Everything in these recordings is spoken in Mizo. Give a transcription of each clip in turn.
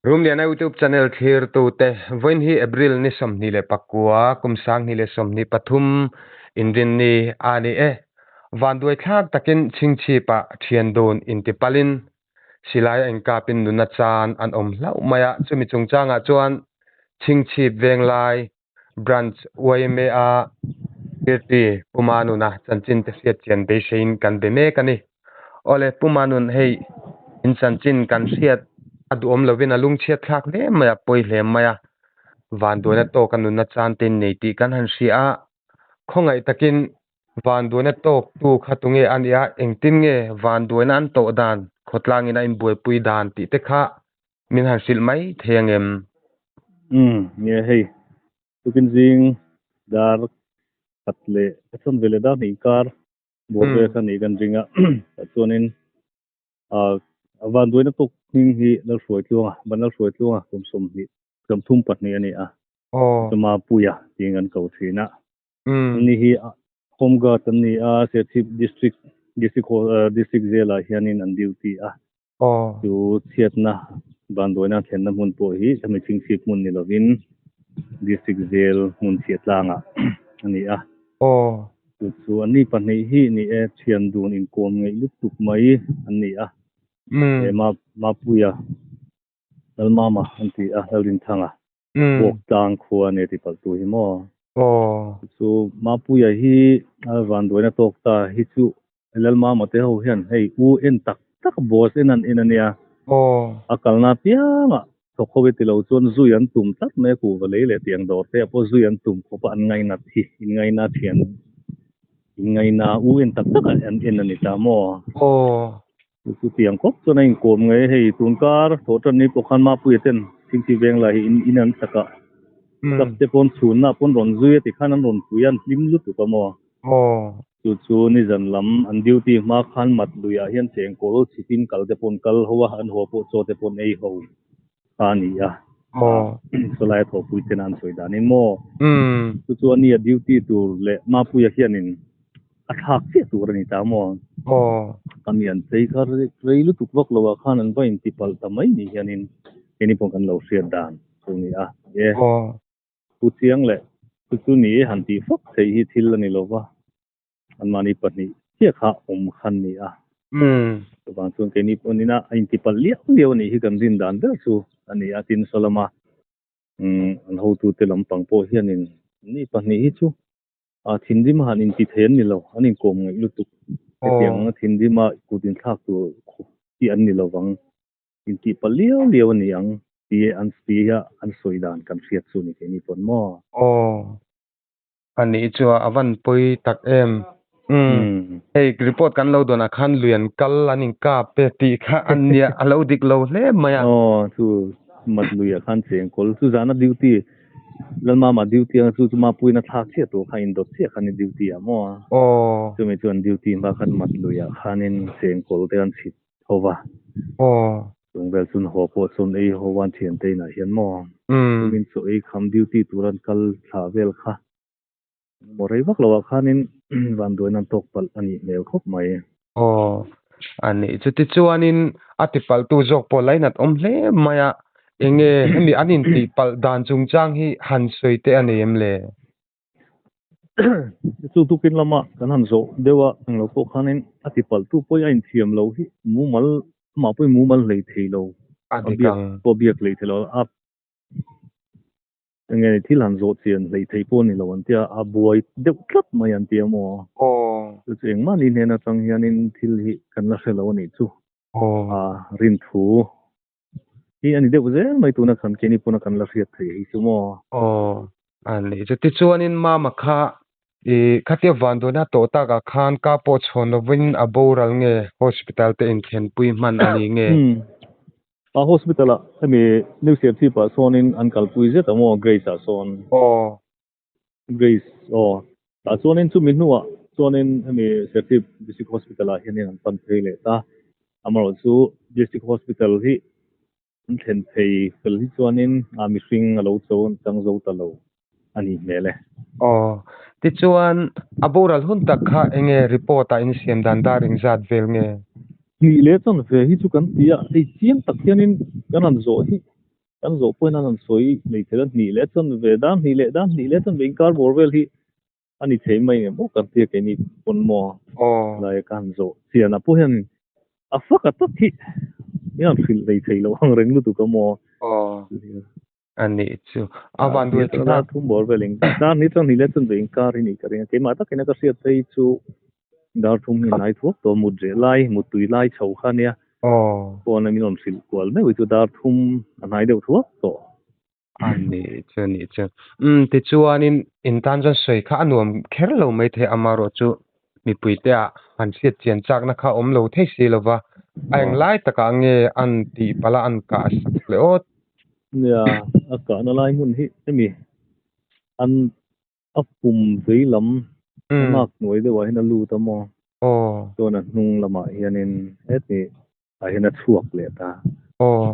Rumliana YouTube channel thlirtute, vawiin hi April ni 29, kum 2023 inrinni a ni e. Vanduai thlak takin chhingchhipah thian dun intipalin silai a inkapin nuna chan an awm hlauh mai a, chumi chungchangah chuan chhingchhip venglai Branch yma a Kirti Pu Manuna chanchin te hriat chian beiseiin kan be mek a ni. Awle Pu Manun hei in chanchin kan hriat a duhawm lovin a lungchhiat thlak hle mai a, pawi hle mai a, vanduaina tawka nunna chan te in nei tih kan han hria a, khawngaih takin vanduaina tawk tu kha tunge a nia, engtin nge vanduaina an tawh dan, khawtlangin a inbuaipui dan tih te kha Min han hrilh mai thei ang em? Umm, nge hei, tukin zing dar khat leh ka chhawn ve leh dar hnih kar bawr vel kha nih kan ring a, tah chuanin ah a vanduaina tawk hming hi Lalhruaitluanga, Ban Lalhruaitluanga kum 22, 32 a ni a, chuma Puia tiin kan ko thin a. Ani hi Home Guard an ni a, Serchhip District, District District Jail-ah hianin an duty a. Chu chhiatna vanduaina thlenna hmun pawh hi hemi chhingchhip hmun ni lovin District Jail hmun chhiah tlangah a ni a. Chu chu anni pahnih hi ni e, thian dun inkawm ngeih lutuk mai an ni a. He Mapuia Lalmama an ti a, Lalrinthanga Bawk tlang khua a ni tih palh tu hi maw? Chu Mapuia hi a vanduaina tawk ta hi chu Lalmama te ho hian hei u en tak tak boss en an en a nia. A kalna apiangah thawk ho hi ti lo chuan zui an tum tlat mai a kuhva lei leh tiang dawr te ah pawh zui an tum khawp a an ngainat hi in ngaina thian in ngaina u en tak tak an en a ni ta maw? Chu chu tiang khawp chuan a inkawm ngei hei tun kar thawh tan ni pawh khan Mapuia ten Chhingchhi veng lai hi in in an sak a club te pawn chhunna pawn rawn zui a tikhan an rawn pui a an hlim lutuk a maw chu chu nizan lam an duty hma khan mat luiah hian chengkawl chhipin kal te pawn kal ho a an haw pawh chaw te pawn ei ho kha a ni a sawlai a thawhpui ten an sawi danin maw chu chu ania duty tur leh Mapuia hianin a thlak chiah tur a ni ta maw? Ka mi an chei kha rei lutuk vak lo ah khan an va inti palh ta mai ni hianin keini pawh kan lo hriat dan chu ni a. E thu chiang leh chu chu ni e han tih fak theih hi thil a ni lo va, anmahni pahnih chiah kha awm khan ni a. Chuvang chuan keini pawh nina a inti palh liau liau a nih hi kan rin dan ber chu a ni a, tin sawlama an hotute lampang pawh hianin ni pahnih hi chu A thinrim a han inti thei an ni lo, an inkawm ngaih lutuk. Hetiang anga thinrim a kut inthlak tur khawp hi an ni lovang. Intih pah liau liau a ni ang tih an ti a an sawi dan kan hriat chu ni keini pawn maw? Aw, a nih chu a van pawi tak em. Umm, hei report kan lo dawnah khan lui an kal an inkap e tih kha a nia, a lo dik lo hle mai a. Aw, chu mat luiah khan chengkawl chu zana duty Lalmama duty anga chu chu Mapuiin a thlak chiah tur kha indawt chiah khan i duty ah maw? Aw. Chumi chuan duty hma khan mat luiah khanin chengkawl te an chhit ho va. Aw. Chung vel chuan haw pawh chuan ei ho a thiante inah hian maw? Chumin chaw ei kham duty tur an kal thlah vel kha maw rei vak loah khanin vanduain an tawk palh a nih hmel khawp mai. Aw, a nih chu. Tichuanin a tipalhtu zawk pawh lainat awm hle mai a, enge hemi an intihpalh dan chungchang hi han sawi teh a nei em le? Chu tukin lama kan han zawh deuh a, englo pawh khanin a tipalhtu pawh hi a inthiam lo hi mumal, amah pawhin mumal hlei thei lo, A a dik biak ang. pawh biak hlei thei lo, a Enge thil han zawh chian hleih theih pawh a ni lo an tia, a buai deuh tlat mai an tia maw? Aw. Chu chu engmah ni hnen atang hianin thil hi kan la hre lo a nih chu. Aw. A rinthu hi a ni deuh zel mai tuna khan keini pawna kan la hriat theih hi chu maw? Aw. A nih chu. Tichuanin Mama kha i khatia vanduaina tawh takah khan ka pawh chhawn lovin a boral nge hospital te inthlenpui hman a ni nge? A hospital ah hemi New Serchhip ah sawnin an kalpui zet a maw Grace ah sawn. Aw. Grace aw. Tah chuanin chumi hnuah chuanin hemi Serchhip District Hospital ah hianin an pan phei leh ta. Amaherawh chu District Hospital hi an thlen phei fel hi chuanin a mihring a lo cho chang zo ta lo a nih hmel e. Aw. Tichuan, a boral hun tak kha enge report ah insiam dan dar engzat vel nge? Hnih leh chanve hi chu kan ti a, hei chiang tak hianin kan han zawh hi. Kan zawh pawhin an han sawi nei thei a, hnih leh chuan ve dar hnih leh dar hnih leh chuan ve inkar bawr vel hi a ni thei mai nge maw kan tia keini pawn maw lai ka han zawh chian ah pawh hian a fak a tak hi i han hrilh hlei thei lo ang reng lutuk a maw. A nih chu a van duai thlak. Dar thum bawr vel in dar hnih chuan hnih leh chuan ve inkar hi ni ka ring a keimah takin a ka hriat phei chu dar thum hi nai thuak tawh mut reh lai mut tui lai chho kha ania phone a min rawn hrilh kual meuh hi chu dar thum a hnai deuh thuak tawh. A nih chu a nih chu. Umm tichuanin in tan chuan sawi kha a nuam kher lo mai thei amaherawh chu mipuite ah han hriat chian chakna kha awm lo thei si lova a eng lai takah nge an tih palh a an kah sak leh awt. Nia a kahna lai hmun hi hemi an a pum vei lam a nak hnuai deuhah hian a lut a maw chuan a hnung lamah hianin heti ah hian a chhuak leh ta. Aw.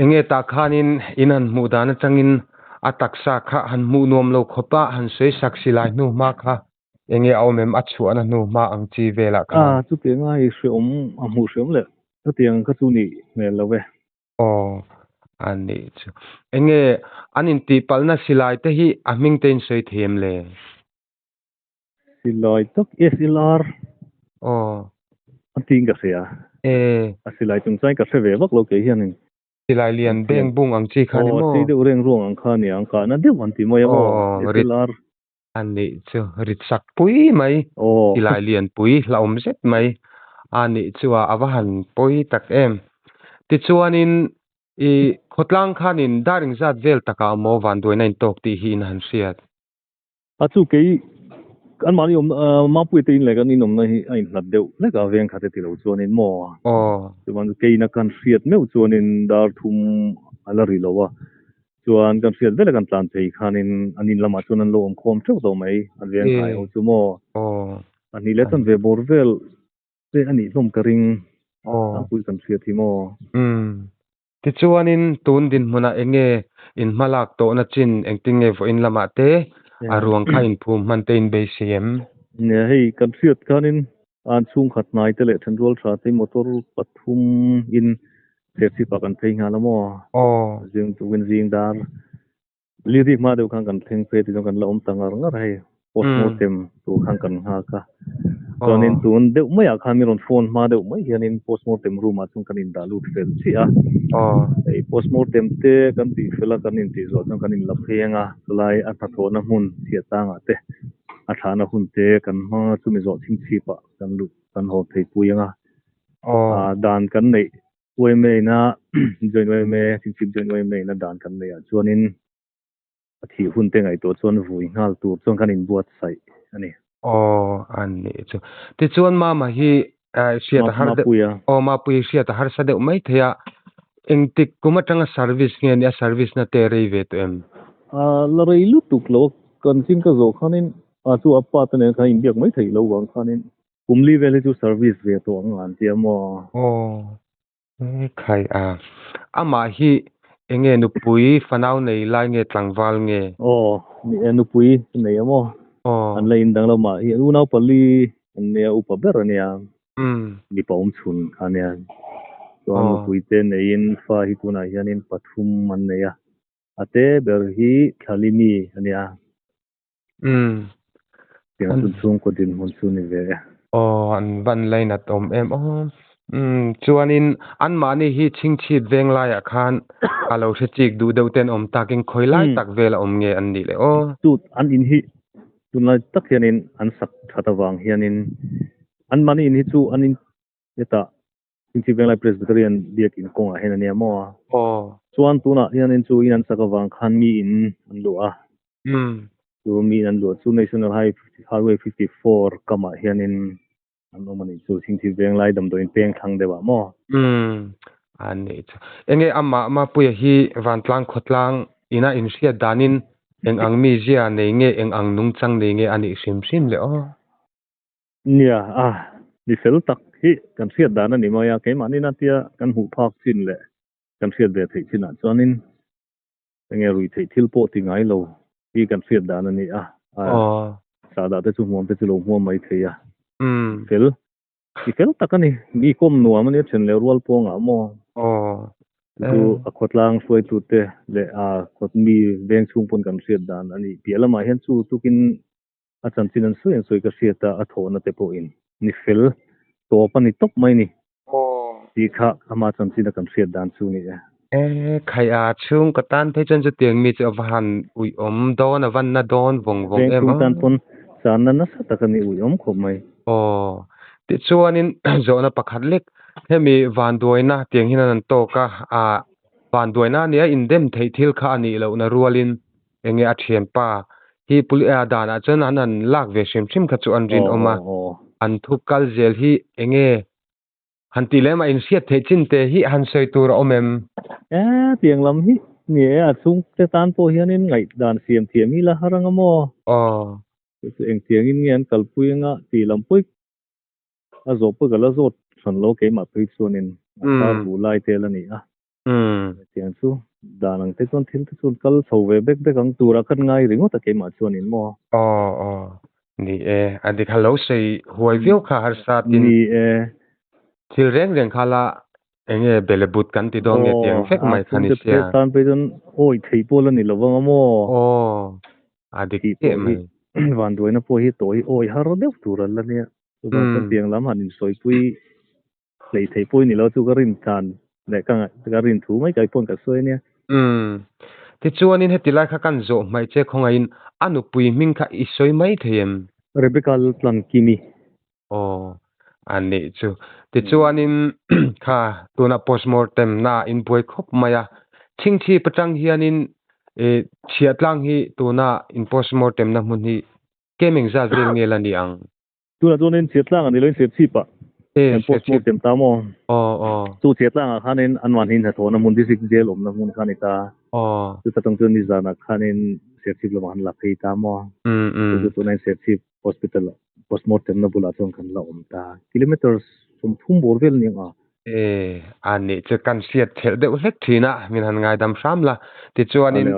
Enge tah khanin in han hmuh dan atangin a taksa kha han hmuh nuam lo khawp a, han sawi sak si lai hnu hma kha enge a awm em a chhuahna hnu hma ang chi velah khan. A, chutianga hei hreawm a hmuh hreawm leh chutiang kha chu nih hmel lo e. Aw, a nih chu. Enge an intihpalhna silai te hi a hming te in sawi thei em le? Silai tak SLR Aw. A tiin ka hria. E. A silai chungchang ka hre ve vak lo kei hianin. Silai lian beng bung ang chi kha ni maw? Aw, sei deuh reng ruang ang kha nia, ang kahna deuh an ti mai a maw? SLR. A nih chu, rit sak pui mai. Aw. Silai lian pui hlauhawm zet mai. A nih chu a, a va han pawi tak em. Tichuanin i khawtlang khanin dar engzat vel takah maw vanduaina intawk tih hi in han hriat? A chu kei an mahni awm Mapuia te in leh kan in awmna hi a inhlat deuh hlek a veng khat e ti lo chuanin maw chuan keina kan hriat meuh chuanin dar thum a la ri lo a chuan kan hriat vela kan tlan phei khanin an in lamah chuan an lo awm khawm theuh tawh mai an veng khai ho chu maw a nih leh chuan ve bawr vel te a nih hlawm ka ring Mapuia kan hriat hi maw. Tichuanin tun dinhmunah eng nge in hmalak tawhna chin engtin nge vawiin lamah te a ruang kha inphum hman te in beisei em? Nia hei kan hriat khanin an chhungkhat hnai te leh thenrual tha te motor pathum in Serchhip ah kan phei nghal a maw? Aw. Zing tukin zing dar Lirik hma deuh khan kan thleng phei tichuan kan la awm ta ngar ngar hei postmortem tur khan kan nghak a chuanin tun deuh maiah khan mi rawn phone hma deuh mai hianin postmortem room ah chuan kan indah lut fel chiah a hei postmortem te kan tih fel a kan intih zawh chuan kan inla phei ang a chulai a hnathawhna hmun chhiah tangah te a thlahna hun te kan hmang a chumi zawh chhingchhip ah kan lut kan haw phei pui ang a dan kan neih Uaime ina joint uaime, Chingchip joint uaime ina dan kan neih ah chuanin a thih hun te ngaihtuah chuan vui nghal tur chuan kan inbuatsaih a ni. Aw, a nih chu. Tichuan Mama hi hriat a har deuh, aw Mapuia hi hriat a harsa deuh mai thei a, engtik kum atanga service nge nia service na te rei ve tawh em? A la rei lutuk lo a, kan zing ka zawh khanin a chu a pa te nen khan inbiak mai theih lo vang khanin Kum li vel hi chu service ve tawh ang an tia maw? Aw, he khai a. Amah hi enge nupui fanau nei lai nge tlangval nge? Aw, ni e nupui nei a maw? Aw. An la indang lo mah hi unau pali an nia upa ber a nia. Umm. Mipa awm chhun kha nia. Chuan nupui te neiin fa hi tunah hianin pathum an nei a. A te ber hi Thlalimi a nia. Umm. Tiang chu chhungkaw dinhmun chu ni ve e. Aw, an van lainat awm em aw. Umm, chuanin anmahni hi chhingchhip veng laiah khan a lo hre chik duh deuh ten awm takin khawi lai tak vel a awm nge an nih le aw. Chu an in hi tunlai tak hianin an sak that avang hianin anmahni in hi chu an in hetah Chhingchhip Venglai Presbyterian biakin kawngah hian a nia maw? Aw. Chuan tunah hianin chu in an sak avang khan mi in an luah a. Umm. Chu mi in an luah chu National High Highway 54 kamah hianin an awm a nih chu Chhingchhip Venglai damdawiin peng thlang deuhah maw? Umm. A nih chu. Enge amah Mapuia hi Vantlang khawtlang ina inhriat danin eng ang mizia nei nge eng ang nungchang nei nge a nih hrim hrim le aw? Nia, a ni fel tak hi kan hriat dan a ni mai a, keimahni na tia kan hmuh phak chin leh kan hriat ve theih chinah chuanin enge rui theih thil pawh ti ngai lo hi kan hriat dan a ni a, sahdah te chu hmuam te chu lo hmuam mai thei a, fel, ti fel tak a ni, mi kawm nuam a nia then leh rual pawngah maw. Aw. Chu chu a khawtlang hruaitute leh a khawt mi veng chhung pawn kan hriat dan a ni. Piah lamah hian chu tukin a chanchin an sawi an sawi ka hriat a, a thawhna te pawhin ni fel tawp a ni tawp mai ni tih kha ama chanchin a kan hriat dan chu ni e. E, khai a chhung ka tan phei chuan chutiang mi chu a va han uiawm dawn, a va na dawn vawng vawng em a. Veng chhung tan pawn channa nasa tak a ni uiawm khawp mai. Aw, tichuanin zawhna pakhat lek hemi vanduaina tiang hian an tawk a, ah vanduaina a nia indem theih thil kha a nih lohna rualin Enge a thianpa hi puli a danah chuan an han lak ve hrim hrim kha chu an rinawm a, an thup kal zel hi enge han tih leh mah inhriat theih chin te hi han sawi tur a awm em? E, tiang lam hi ni e, a chhungte tan pawh hianin ngaihdan siam thiam hi la har anga maw? Aw. Chu chu engtiangin nge an kalpui anga tih lam pawi a zawh pawh ka la zawt hran lo keimah phei chuanin a kar bu lai te la ni a. Hetiang chu dan ang te chuan thil te chuan kal chho ve bek bek ang turah khan ngai ringawt a keimah chuanin maw? Aw aw ni e, a dik ha lo sawi huai viau kha harsa tin. Ni e. Thil reng reng kha la enge bele but kan ti dawn nge tiang vek mai kha ni sia. Aw, a tan phei chuan awi thei pawh la ni lo vang a maw? Aw, a dik chiah mai. Vanduaina pawh hi tawi awi har deuh tur an la nia. Chuvang chuan tiang lam han insawipui Hlei thei pawh i ni lo chu ka rin tan leh ka ka rin thu mai kai pawn ka sawi a nia. Umm. Tichuanin heti lai kha kan zawh hmaih che khawngaihin a nupui hming kha i sawi mai thei em? Rebecca Laltlankimi. Aw, a nih chu. Tichuanin kha tuna postmortem na in buai khawp mai a. Chhingchhip atang hianin i chhiahtlang hi tuna in postmortem na hmun hi kem engzat vel nge la ni ang? Tunah chuanin Chhiatlang a ni loin Serchhip-ah kan postmortem ta maw? Chu Chhiatlangah khanin an mahni hnathawhna hmun District Jail awmna hmun kha a ni ta. Chuta tang chuan nizanah khanin Serchhip lamah kan la phei ta maw? Chu chu tunah hian Serchhip Hospital-ah postmortem-na bulah chuan kan la awm ta. Kilometres 30 bawr vel a ni ang a. E, a nih chu kan hriat thelh deuh hlek thin a, min han ngaidam hram la. Tichuanin,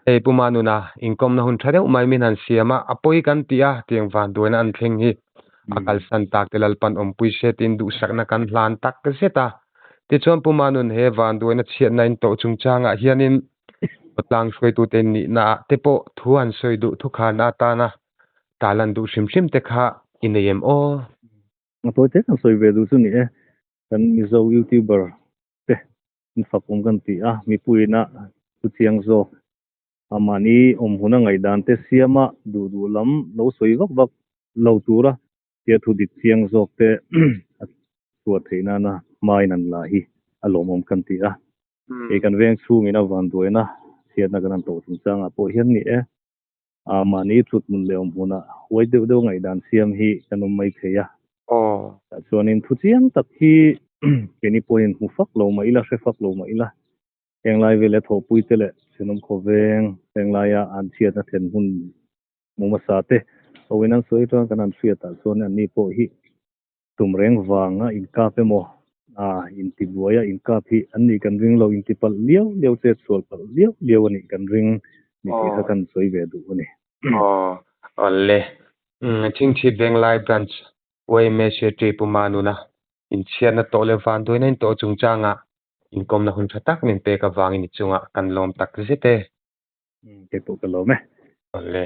hei Pu Manuna inkawmna hun tha deuh mai min han siam a, a pawi kan tih a, tiang vanduaina an thleng hi a kalsan tak te Lalpan awmpui se tiin duhsakna kan hlan tak zet a. Tichuan Pu Manun he vanduaina chhiatna in tawh chungchangah hianin khawtlang hruaitute nihna ah te pawh thu han sawi duh thukhan atana talan duh hrim hrim te kha i nei em aw? A tawi te kan sawi ve duh chu ni e, kan Mizo YouTuber te in fak awm kan ti a, mipuiin a thu chiang zawk a mahni awm hun a ngaihdan te siam a duh duh lam lo sawi vak vak lo tura tia thu dik chiang zawk te a chhuah theih nana hmain an la hi a lawmawm kan ti a, kei kan veng chhungin a vanduaina chhiatna kan han tawh chungchangah pawh hian ni e. A mahni thut hmun leh awm hmunah huai deuh deuh ngaihdan siam hi kan awm mai thei a. Tah chuanin thu chiang tak hi keini pawhin hmu fak lo mah ila, hre fak lo mah ila, henglai vela thawhpui te leh thenawm khawveng, henglaia an chhiatna thlen hmun hmu hmasa te hoin an sawi atanga kan han hriatah chuan anni pawh hi tum reng vanga inkap emaw, a intibuaia inkap hi an nih kan ring lo, intipalh liau liau chet sual palh liau liau a nih kan ring ni tih kha kan sawi ve duh a ni. Aw, awle. Chhingchhip Venglai Branch YMA Secretary Pu Manuna inchhiatna tawh leh vanduaina in tawh chungchangah inkawmna hun tha tak min pek avangin i chungah kan lawm tak zet e. Keipawh ka lawm e. Awle.